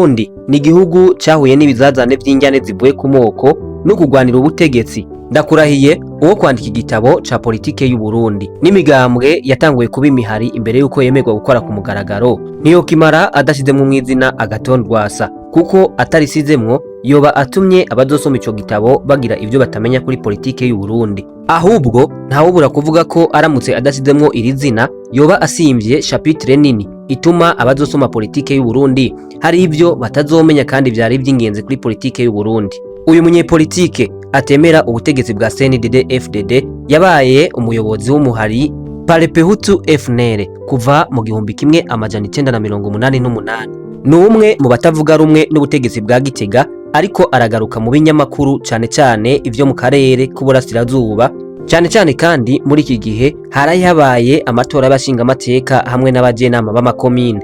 Uburundi ni igihugu cyahuye n'ibizazane vy'injyane zivuye ku moko no kugwanira ubutegetsi. Ndakurahiye, uwo kwandika igitabo ca politike y'u Burundi n'imigambwe yatanguye kuba imihari imbere y'uko yemerwa gukora ku mugaragaro, ntiyokimara adashizemwo mw'izina Agathon Rwasa, kuko atarisizemwo yoba atumye abazosoma ico gitabo bagira ivyo batamenya kuri politike y'u Burundi. Ahubwo ntawubura kuvuga ko aramutse adashizemwo iri zina, yoba asimvye chapitre nini ituma abazosoma politike y'u Burundi hari ivyo batazomenya kandi vyari ivy'ingenzi kuri politike y'u Burundi. Uyu munyepolitike atemera ubutegetsi bwa CNDD FDD yabaye umuyobozi w'umuhari Palepehutu FNL kuva mu 1988. Ni umwe mu batavuga rumwe n'ubutegetsi bwa Gitega, ariko aragaruka mu binyamakuru, cane cane ivyo mu karere k'uburasirazuba, cane cane kandi muri iki gihe haraye habaye amatora y'abashingamateka hamwe n'abajenama b'amakomine.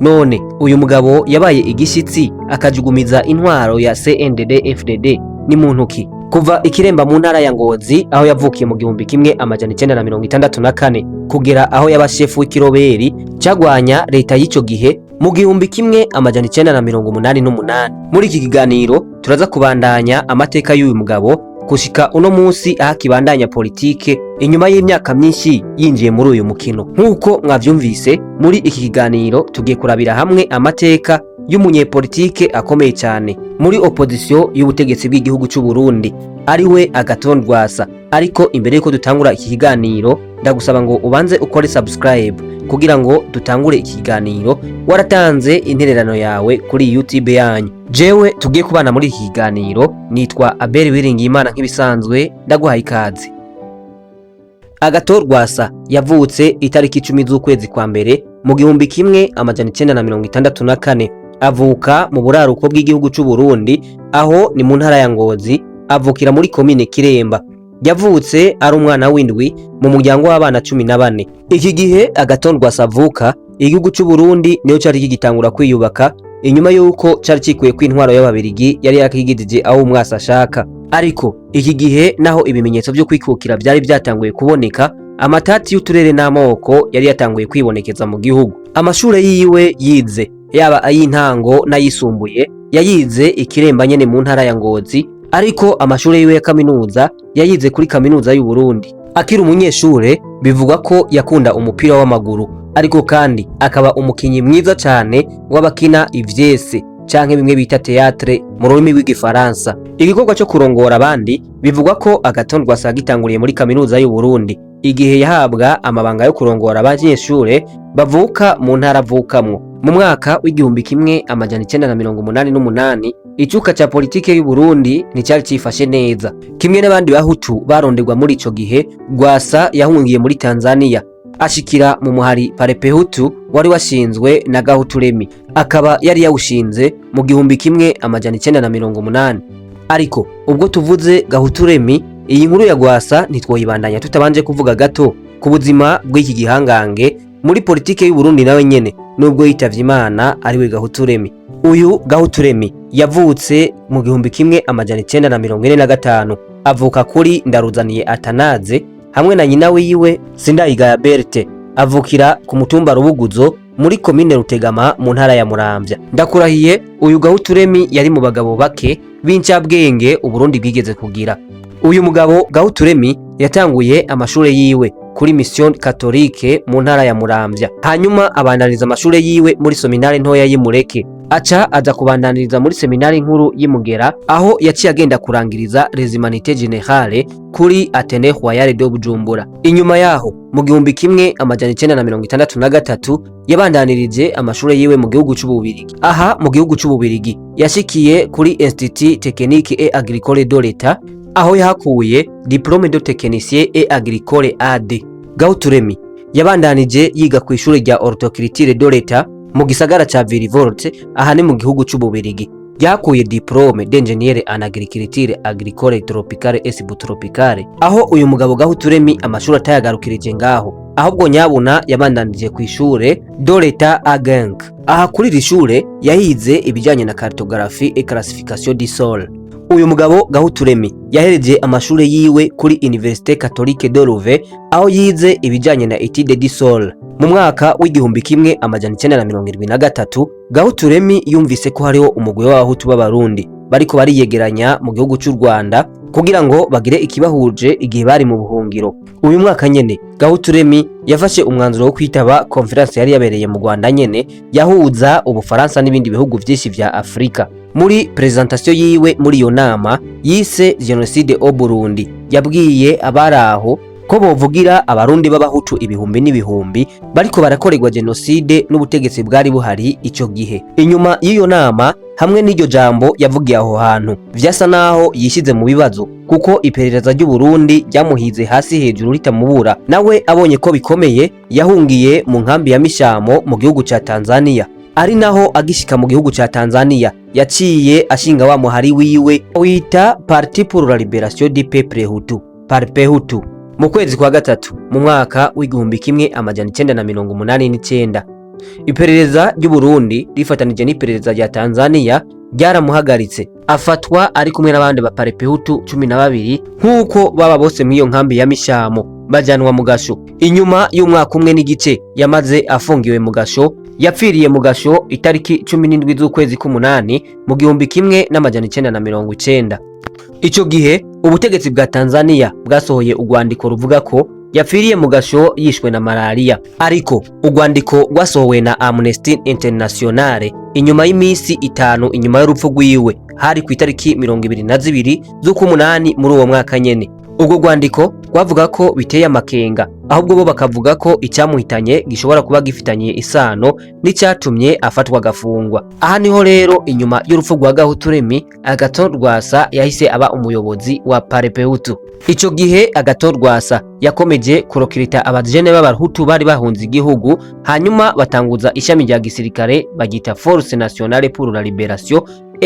None uyu mugabo yabaye igishitsi akajugumiza intwaro ya CNDD FDD ni muntu ki? Kuva ikiremba mu ntara ya Ngozi, aho yavukiye mu 1964, kugera aho yaba shefu w'ikiroberi cagwanya leta y'ico gihe mu 1988. Muri iki kiganiro turaza kubandanya amateka y'uyu mugabo gushika uno munsi, aho akibandanya politike inyuma y'imyaka myinshi yinjiye muri uyu mukino. Nk'uko mwavyumvise, muri iki kiganiro tugiye kurabira hamwe amateka y'umunyepolitike akomeye cyane muri opposition y'ubutegetsi bw'igihugu cy'u Burundi, ariwe Agathon Rwasa. Ariko imbere yuko dutangura iki kiganiro, ndagusaba ngo ubanze ukore subscribe kugira ngo dutangure iki kiganiro waratanze intererano yawe kuri YouTube yanyu. Jewe tugiye kubana muri iki kiganiro nitwa Abel Wiringiyimana, nk'ibisanzwe ndaguhaye ikaze. Agathon Rwasa yavutse itariki 10 z'ukwezi kwa mbere mu 1964. Avuka mu buraruko bw'igihugu c'u Burundi, aho ni mu ntara ya Ngozi, avukira muri komine Kiremba. Yavutse ari umwana w'indwi mu muryango w'abana 14. Iki gihe Agathon Rwasa avuka, igihugu c'u Burundi niyo cari kigitangura kwiyubaka inyuma y'uko cari cikuye ko intwaro y'Ababirigi yari yakigijije aho umwasi ashaka. Ariko iki gihe, naho ibimenyetso vyo kwikukira vyari vyatanguye kuboneka, amatati y'uturere n'amoko yari yatanguye kwibonekeza mu gihugu. Amashure yiwe yize, yaba ay'intango n'ayisumbuye, yayize ikiremba nyene mu ntara ya Ngozi, ariko amashure yiwe ya kaminuza yayize kuri Kaminuza y'u Burundi. Akiri umunyeshure, bivugwa ko yakunda umupira w'amaguru, ariko kandi akaba umukinyi mwiza cane w'abakina ivyese canke bimwe bita théâtre mu rurimi rw'Igifaransa. Igikorwa cyo kurongora abandi bivugwa ko Agathon Rwasa gitanguriye muri Kaminuza y'u Burundi, igihe yahabwa amabanga yo kurongora abanyeshure bavuka mu ntara avukamwo. Mu mwaka w'1988, icuka ca politike y'u Burundi nticari cifashe neza. Kimwe n'abandi Bahutu baronderwa muri ico gihe, Rwasa yahungiye muri Tanzania, ashikira mu muhari Palepehutu wari washinzwe na Gahutu Remi, akaba yari yawushinze mu 1980. Ariko ubwo tuvuze Gahutu Remi, iyi nkuru ya Rwasa ntitwoyibandanya tutabanje kuvuga gato ku buzima bw'iki gihangange muri politike y'u Burundi, nawe nyene nubwo yitavye Imana, ariwe Gahutu Remi. Uyu Gahutu Remi yavutse mu 1945, avuka kuri Ndaruzaniye Atanaze hamwe na nyina wiwe Sindayigaya Berthe. Avukira ku mutumba Rubuguzo muri komine Rutegama mu ntara ya Muramvya. Ndakurahiye, uyu Gahutu Remi yari mu bagabo bake b'incabwenge Uburundi bwigeze kugira. Uyu mugabo Gahutu Remi yatanguye amashure yiwe kuri Mission Catholique mu ntara ya Muramvya, hanyuma abandaniriza amashure yiwe muri seminari ntoya y'Imureke, aca aza kubandaniriza muri seminari nkuru y'Imugera, aho yaciye agenda kurangiriza les humanités générales kuri Athénée Royal de Bujumbura. Inyuma yaho, mu 1963, yabandanirije amashure yiwe mu gihugu c'Ububirigi. Aha mu gihugu c'Ububirigi yashikiye kuri Institut Technique et Agricole de l'État, aho yahakuye diplôme de technicien et agricole A2. Gahutu Remi yabandanije yiga ku ishure rya Horticulture de l'État mu gisagara ca Vilvoorde, aha ni mu gihugu c'Ububirigi. Yakuye diplôme d'ingénieur en agriculture agricole tropicale et subtropicale. Aho uyu mugabo Gahutu Remi amashuri atayagarukirije ngaho, ahubwo nyabuna yabandanije ku ishure de l'État à Genk. Aha kuri iri shure yahize ibijyanye na cartographie et classification du sol. Uyu mugabo Gahutu Remy yahereje amashuri yiwe kuri Université Catholique de Louvain, aho yize ibijanye na étude du sol. Mu mwaka w'1973, Gahutu Remy yumvise ko hariho umugwi w'abahutu b'abarundi bariko bariyegeranya mu gihugu c'u Rwanda kugira ngo bagire ikibahuje igihe bari mu buhungiro. Uyu mwaka nyene Gahutu Remy yafashe umwanzuro wo kwitaba conférence yari yabereye mu Rwanda nyene, yahuza Ubufaransa n'ibindi bihugu vyinshi vya Afrika. Muri présentation yiwe muri iyo nama yise Génocide au Burundi, yabwiye abari aho ko bovugira abarundi b'abahutu ibihumbi n'ibihumbi bariko barakorerwa génocide n'ubutegetsi bwari buhari ico gihe. Inyuma y'iyo nama hamwe n'iryo jambo yavugiye aho hantu, vyasa naho yishize mu bibazo, kuko iperereza ry'u Burundi ryamuhize hasi hejuru ritamubura. Nawe abonye ko bikomeye, yahungiye mu nkambi ya Mishamo mu gihugu ca Tanzania, ari naho agishika mu gihugu ca Tanzania yaciye ashinga wa muhari wiwe wita Parti pour la Libération du Peuple Hutu, Parpehutu. Mu kwezi kwa gatatu mu mwaka w'1989, iperereza ry'u Burundi rifatanije n'iperereza rya Tanzania ryaramuhagaritse, afatwa ari kumwe n'abandi ba Paripehutu 12, nk'uko baba bose mw'iyo nkambi ya Mishamo, bajanwa mu gasho. Inyuma y'umwaka umwe n'igice yamaze afungiwe mu gasho, yapfiriye mu gasho itariki 17 z'ukwezi k'umunani mu 1990. Ico gihe ubutegetsi bwa Tanzania bwasohoye urwandiko ruvuga ko yapfiriye mu gasho yishwe na malaria, ariko urwandiko rwasohowe na Amnesty International inyuma y'imisi 5 inyuma y'urupfu rwiwe, hari ku itariki 22 z'ukumunani muri uwo mwaka nyene, ubwo rwandiko rwavuga ko biteye amakenga, ahubwo bo bakavuga ko icyamuhitanye gishobora kuba gifitanye isano n'icyatumye afatwa agafungwa. Aha niho rero, inyuma y'urupfu rwa Gahutu Remy, Agathon Rwasa yahise aba umuyobozi wa Paripehutu. Ico gihe Agathon Rwasa yakomeje kurokirita abajene b'abahutu bari bahunze igihugu, hanyuma batanguza ishami rya gisirikare bagita Force Nationale pour la Libération,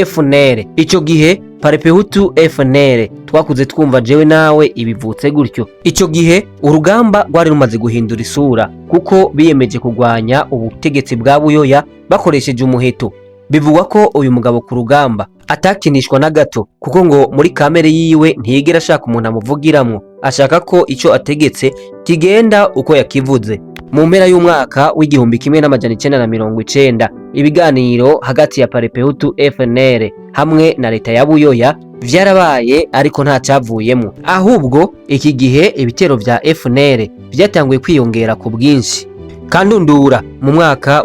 FNL. Ico gihe Paripehutu FNL twakuze twumva jewe nawe ibivutse gutyo. Ico gihe urugamba rwari rumaze guhindura isura, kuko biyemeje kurwanya ubutegetsi bwa Buyoya bakoresheje umuheto. Bivugwa ko uyu mugabo ku rugamba atakinishwa na gato, kuko ngo muri kamere yiwe ntiyigera ashaka umuntu amuvugiramwo, ashaka ko ico ategetse kigenda uko yakivuze. Mu mpera y'umwaka w'1990, ibiganiro hagati ya Paripehutu FNL hamwe na leta ya Buyoya vyarabaye, ariko nta cavuyemo. Ahubwo iki gihe ibitero vya FNL vyatanguye kwiyongera ku bwinshi. Kandundura mu mwaka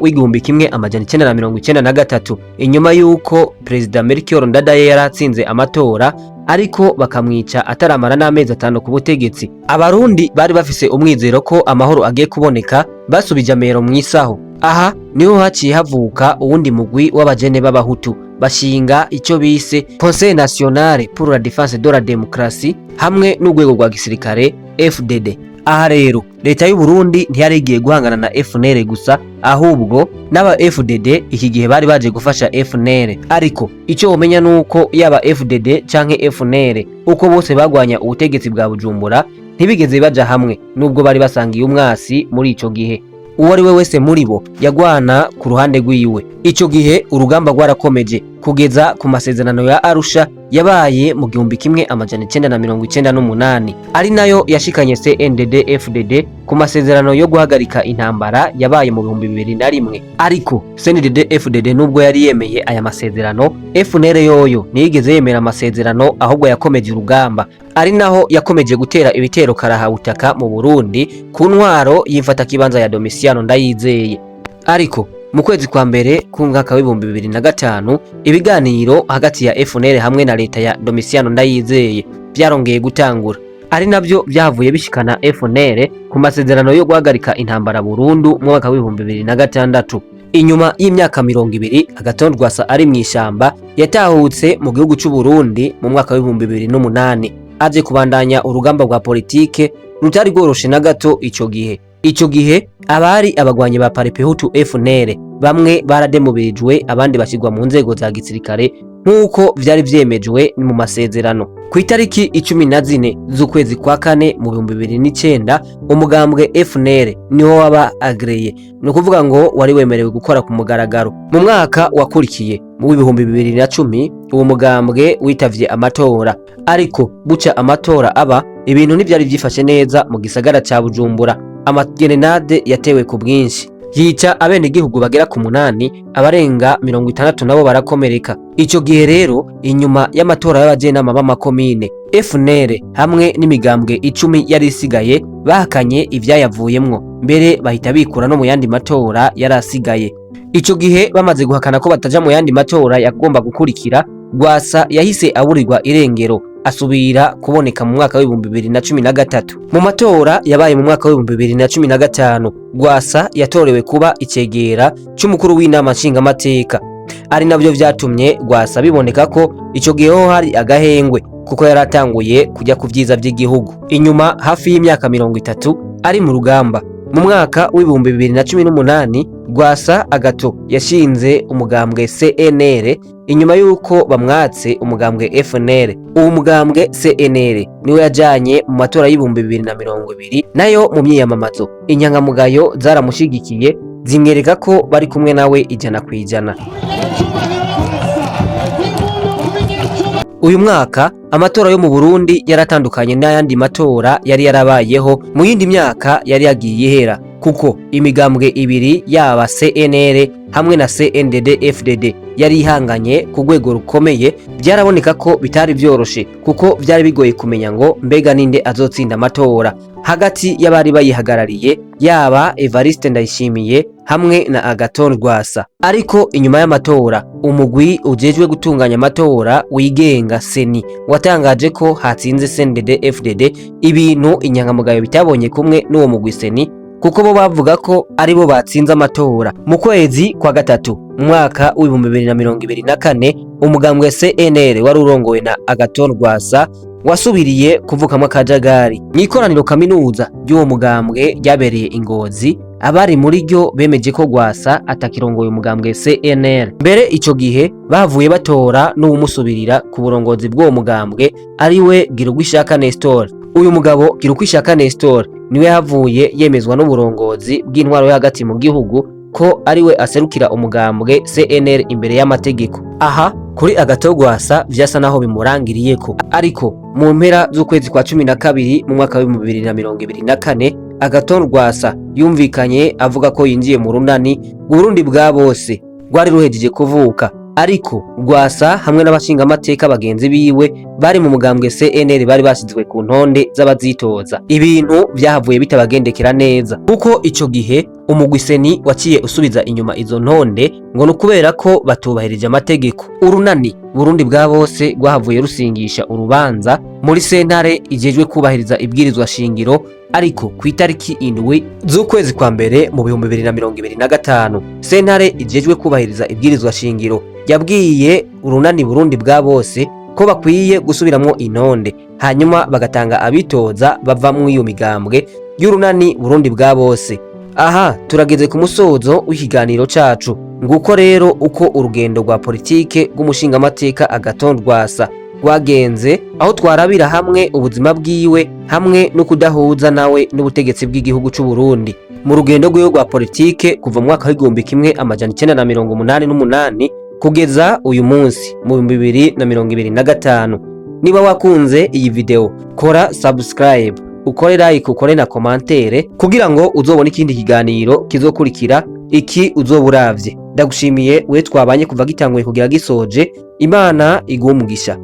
w'1993, inyuma y'uko Perezida Melchior Ndadaye yari atsinze amatora ariko bakamwica ataramara n'amezi 5 ku butegetsi, abarundi bari bafise umwizero ko amahoro agiye kuboneka basubije amero mu isaho. Aha niho haciye havuka uwundi mugwi w'abajene b'abahutu, bashinga icyo bise Conseil National pour la Défense de la Démocratie hamwe n'urwego rwa gisirikare FDD. Aha rero leta y'u Burundi ntiyari igiye guhangana na FNL gusa, ahubwo n'aba FDD iki gihe bari baje gufasha FNL. Ariko icyo womenya nuko yaba FDD canke FNL, uko bose bagwanya ubutegetsi bwa Bujumbura, ntibigeze baja hamwe, nubwo bari basangiye umwasi muri ico gihe. Uwo ari we wese muri bo yagwana ku ruhande rwiwe. Ico gihe urugamba rwarakomeje kugeza ku masezerano ya Arusha yabaye mu 1998, ari nayo yashikanye CNDD FDD ku masezerano yo guhagarika intambara yabaye mu 2001. Ariko CNDD FDD nubwo yari yemeye aya masezerano, FNL yoyo ntiyigeze yemera amasezerano, ahubwo yakomeje urugamba, ari naho yakomeje gutera ibitero karahabutaka mu Burundi ku ntwaro y'imfatakibanza ya Domitiano Ndayizeye. Ariko mu kwezi kwa mbere k'umwaka w'2005, ibiganiro hagati ya FNL hamwe na leta ya Domitiano Ndayizeye byarongeye gutangura, ari nabyo byavuye bishikana FNL ku masezerano yo guhagarika intambara burundu mu mwaka w'2006. Inyuma y'imyaka 20 Agathon Rwasa ari mu ishamba, yatahutse mu gihugu c'u Burundi mu mwaka w'2008, aje kubandanya urugamba rwa politike rutari rworoshe na gato ico gihe. Ico gihe abari abagwanyi ba Paripehutu FNL bamwe barademobirijwe, abandi bashyirwa mu nzego za gisirikare nk'uko vyari vyemejwe mu masezerano. Ku itariki 14 z'ukwezi kwa kane mu 2009, umugambwe FNL niho waba agréé, ni ukuvuga ngo wari wemerewe gukora ku mugaragaro. Mu mwaka wakurikiye, mu w'2010 uwo mugambwe witavye amatora, ariko buca amatora aba, ibintu ntivyari vyifashe neza mu gisagara ca Bujumbura. Amagerenade yatewe ku bwinshi, yica abenegihugu bagera ku 8, abarenga 60 nabo barakomereka. Ico gihe rero, inyuma y'amatora y'abajenama b'amakomine, FNL hamwe n'imigambwe 10 yari isigaye bahakanye ivyayavuyemwo, mbere bahita bikura no mu yandi matora yari asigaye. Ico gihe bamaze guhakana ko bataja mu yandi matora yagomba gukurikira, Rwasa yahise aburirwa irengero, asubira kuboneka mu mwaka w'2013. Mu matora yabaye mu mwaka w'2015, Rwasa yatorewe kuba icegera c'umukuru w'inama nshingamateka, ari navyo vyatumye Rwasa biboneka ko ico gihe ho hari agahengwe, kuko yaratanguye kujya ku vyiza vy'igihugu inyuma hafi y'imyaka 30 ari mu rugamba. Mu mwaka w'2018, Rwasa Agathon yashinze umugambwe CNL inyuma y'uko bamwatse umugambwe FNL. Uwo mugambwe CNL niwe yajanye mu matora y'2020, nayo mu myiyamamazo inyangamugayo zaramushigikiye, zimwereka ko bari kumwe nawe 100%. Uyu mwaka amatora yo mu Burundi yaratandukanye n'ayandi matora yari yarabayeho mu yindi myaka yari yagiye ihera, kuko imigambwe ibiri, yaba CNL hamwe na CNDD FDD, yari ihanganye ku rwego rukomeye. Byaraboneka ko bitari vyoroshe, kuko vyari bigoye kumenya ngo mbega ninde azotsinda amatora hagati y'abari bayihagarariye, yaba Evariste Ndayishimiye hamwe na Agathon Rwasa. Ariko inyuma y'amatora, umugwi ujejwe gutunganya amatora wigenga CENI watangaje ko hatsinze CNDD FDD, ibintu inyangamugayo bitabonye kumwe n'uwo mugwi CENI, kuko bo bavuga ko aribo batsinze amatora. Mu kwezi kwa gatatu mu mwaka w'2024, umugambwe CNL wari urongowe na Agathon Rwasa wasubiriye kuvukamwo akajagari. Mw'ikoraniro kaminuza ry'uwo mugambwe ryabereye i Ngozi, abari muri ryo bemeje ko Rwasa atakirongoye umugambwe CNL. Mbere ico gihe bavuye batora n'uwumusubirira ku burongozi bw'uwo mugambwe, ariwe Girugwishaka Nestor. Uyu mugabo Girugwishaka Nestor niwe yahavuye yemezwa n'uburongozi bw'intwaro yo hagati mu gihugu ko ariwe aserukira umugambwe CNL imbere y'amategeko. Aha kuri Agathon Rwasa vyasa naho bimurangiriyeko, ariko mu mpera z'ukwezi kwa 12 mu mwaka w'2024, Agathon Rwasa yumvikanye avuga ko yinjiye mu runani Burundi bwa bose rwari ruhejeje kuvuka. Ariko Rwasa hamwe n'abashingamateka bagenzi biwe bari mu mugambwe CNL bari bashyizwe ku ntonde z'abazitoza. Ibintu vyahavuye bitabagendekera neza, kuko ico gihe umugwi CENI waciye usubiza inyuma izo ntonde, ngo ni ukubera ko batubahirije amategeko. Urunani Burundi bwa bose rwahavuye rusingisha urubanza muri sentare ijejwe kubahiriza ibwirizwa shingiro, ariko ku itariki 7 z'ukwezi kwa mbere mu 2025, sentare ijejwe kubahiriza ibwirizwa shingiro yabwiye urunani Burundi bwa bose ko bakwiye gusubiramwo intonde, hanyuma bagatanga abitoza bava mu iyo migambwe y'urunani Burundi bwa bose. Aha turageze ku musozo w'ikiganiro cacu. Nguko rero uko urugendo rwa politike rw'umushingamateka Agathon Rwasa rwagenze, aho twarabira hamwe ubuzima bwiwe hamwe no kudahuza nawe n'ubutegetsi bw'igihugu c'u Burundi mu rugendo rwiwe rwa politike kuva mu mwaka w'1988 kugeza uyu munsi mu 2025. Niba wakunze iyi video, kora subscribe, ukore like, ukore na commentaire, kugira ngo uzobone ikindi kiganiro kizokurikira iki uzoba uravye. Ndagushimiye we twabanye kuva gitanguye kugera gisoje. Imana iguhe umugisha.